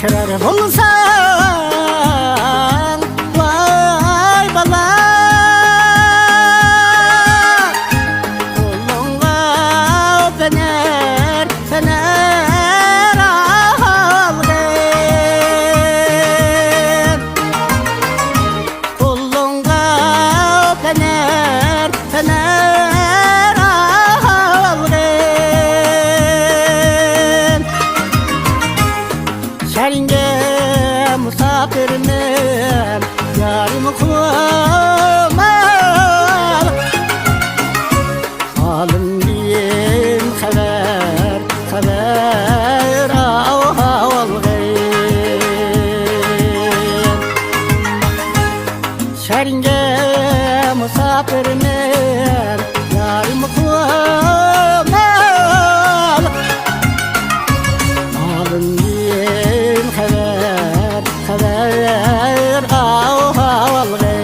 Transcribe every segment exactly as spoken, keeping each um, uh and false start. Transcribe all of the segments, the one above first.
كىرەر بولساڭ، ۋاي بالا، قولۇڭغا پەنەر، پەنەر ئالغىن. قولۇڭغا پەنەر، پەنەر ئالغىن. شەھىرىڭگە مۇساپىرمەن، يارىم خۇمار. ئالىمدىن خەۋەر، خەۋەر ئاۋالغىن. شەھىرىڭگە مۇساپىرمەن، يارىم خۇمار. ئالىمدىن خەۋەر، خەۋەر ئاۋالغىن.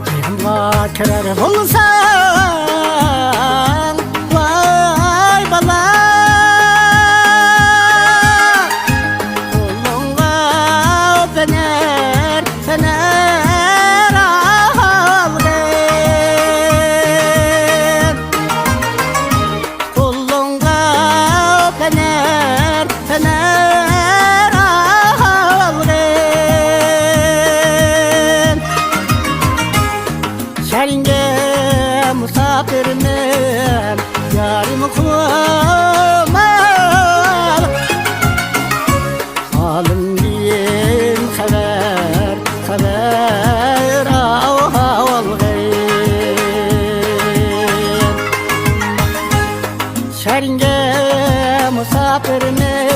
جېنىمغا كىرەر بولساڭ، ۋاي بالا، قولۇڭغا پەنەر، پەنەر ئالغىن. قولۇڭغا پەنەر، پەنەر ئالغىن. شەھىرىڭگە مۇساپىرمەن، يارىم خۇمار. ئالىمدىن خەۋەر، خەۋەر ئاۋالغىن. شەھىرىڭگە مۇساپىرمەن،